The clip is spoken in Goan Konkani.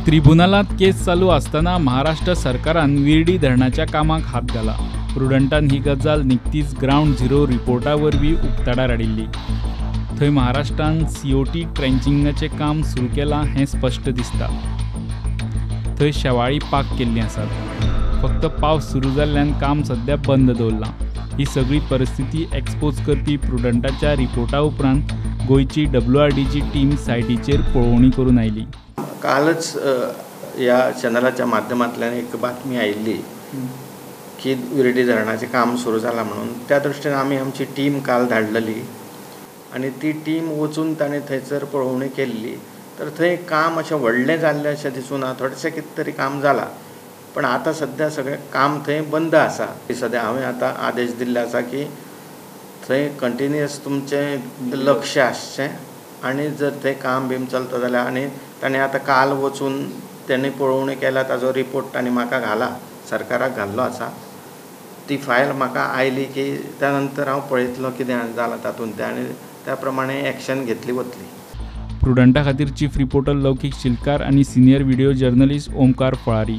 त्रिबुनालांत केस चालू आसतना महाराष्ट्र सरकारान विर्डी धरणाच्या कामाक हात घाला. प्रुडंटान ही गजाल निकतीच ग्रावंड झिरो रिपोर्टा वरवीं उक्ताडार हाडिल्ली. थंय महाराष्ट्रान सीओटी ट्रेंचिंगाचें काम सुरू केलां हें स्पश्ट दिसता. थंय शेवाळी पाक केल्लीं आसात. फक्त पावस सुरू जाल्ल्यान काम सद्या बंद दवरलां. ही सगळी परिस्थिती एक्सपोज करपी प्रुडंटाच्या रिपोर्टा उपरांत गोंयची डब्ल्यूआरडीची टीम सायटीचेर पळोवणी करून आयली. कालच ह्या चॅनलाच्या माध्यमांतल्यान एक बातमी आयिल्ली की विर्डी धरणाचें काम सुरू जालां म्हणून. त्या दृश्टीन आमी आमची टीम काल धाडलेली आनी ती टीम वचून ताणें थंयसर पळोवणी केल्ली. तर थंय काम अशें व्हडलें जाल्लें अशें दिसूना, थोडेशें कितें तरी काम जालां, पण आतां सद्या सगळें काम थंय बंद आसा. सद्या हांवें आतां आदेश दिल्ले आसा की थंय कंटिन्युअस तुमचें लक्ष आसचें आनी जर थंय काम बीम चलता जाल्यार, आनी ताणें आतां काल वचून ताणें पळोवणी केल्या, ताजो रिपोर्ट ताणें म्हाका घाला, सरकाराक घाल्लो आसा. ती फायल म्हाका आयली की त्या नंतर हांव पळयतलो कितें जालां तातूंत तें आनी त्या प्रमाणे एक्शन घेतली वतली. प्रुडंटा खातीर चीफ रिपोर्टर लौकीक शिलकार आनी senior video journalist Omkar Falari.